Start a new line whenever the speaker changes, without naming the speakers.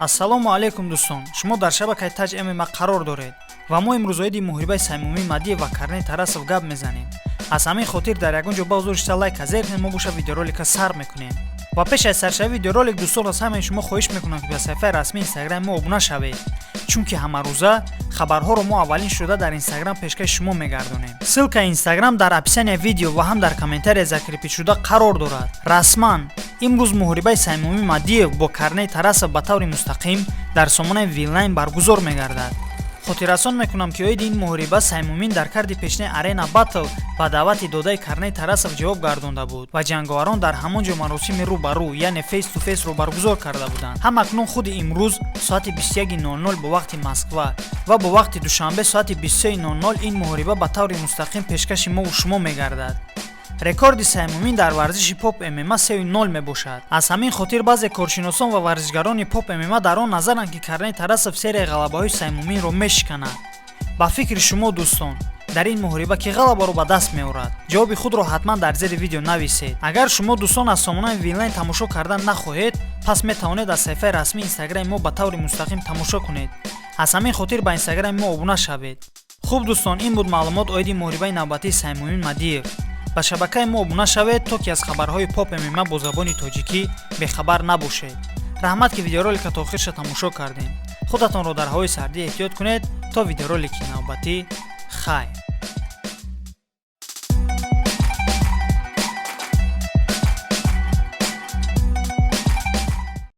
Ассалому алайкум, дӯстон! Шумо дар шабакаи Таҷ ММА қарор доред ва мо имрӯз оиди муҳорибаи Саймумин Мадиев ва Карней Тарасов гап мезанем. Аз ҳамин хотир дар ягон ҷо боздошта лайка зер кунед. Мо боша видеоролика сар мекунем ва пеш аз саршавии видеоролик, дӯстон, аз ҳамаи шумо хоҳиш мекунам, ки ба саҳифаи расмии Инстаграми мо обуна шавед, чунки ҳамарӯза хабарҳоро мо аввалин шуда дар Инстаграм пешкаши шумо мегардонем. Ссылкаи Инстаграм дар описания видео ва ҳам дар комментария закрепить шуда қарор дорад. Расман имрӯз муҳорибаи Саймумин Мадиев бо Карней Тарасов ба таври мустақим дар сомонаи Вилнайн баргузор мегардад. Хотиррасон мекунам, ки оиди ин муҳориба Саймумин дар карди пешнаи Арена Батл ба даъвати додаи Карней Тарасов ҷавоб гардонда буд ва ҷанговарон дар ҳамон ҷо маросими рӯ ба рӯ, яъне face to face ро баргузор карда буданд. Ҳам акнун худи имрӯз соати 21:00 бо вақти Москва ва бо вақти Душанбе соати 23:00 ин муҳориба ба таври мустақим пешкаши мову шумо мегардад. Рекорди Саймумин дар варзиши поп ММА 3-0 мебошад. Аз ҳамин хотир баъзе коршиносон ва варзишгарони поп ММА дар он назаранд, ки Карней Тарасов серияи ғалабаҳои Саймуминро мешиканад. Ба фикри шумо, дӯстон, дар ин муҳориба кӣ ғалабаро ба даст меорад? Ҷавоби худро ҳатман дар зери видео нависед. Агар шумо, дӯстон, аз сомонаи Вилнайн тамошо кардан нахоҳед, пас метавонед аз саҳифаи расмии Инстаграми мо ба таври мустақим тамошо кунед. Аз ҳамин хотир ба Инстаграми мо обуна шавед. Хуб, дӯстон, ин буд маълумот оиди муҳорибаи навбатии Саймумин Мадиев. Ба шабакаи мо обуна шавед, то ки аз хабарҳои поп ММА бо забони тоҷикӣ бехабар набошед. Раҳмат, ки видеоролика то охирша тамошо кардем. Худатонро дар ҳавои сардӣ эҳтиёт кунед. То видеоролики навбатӣ, хайр.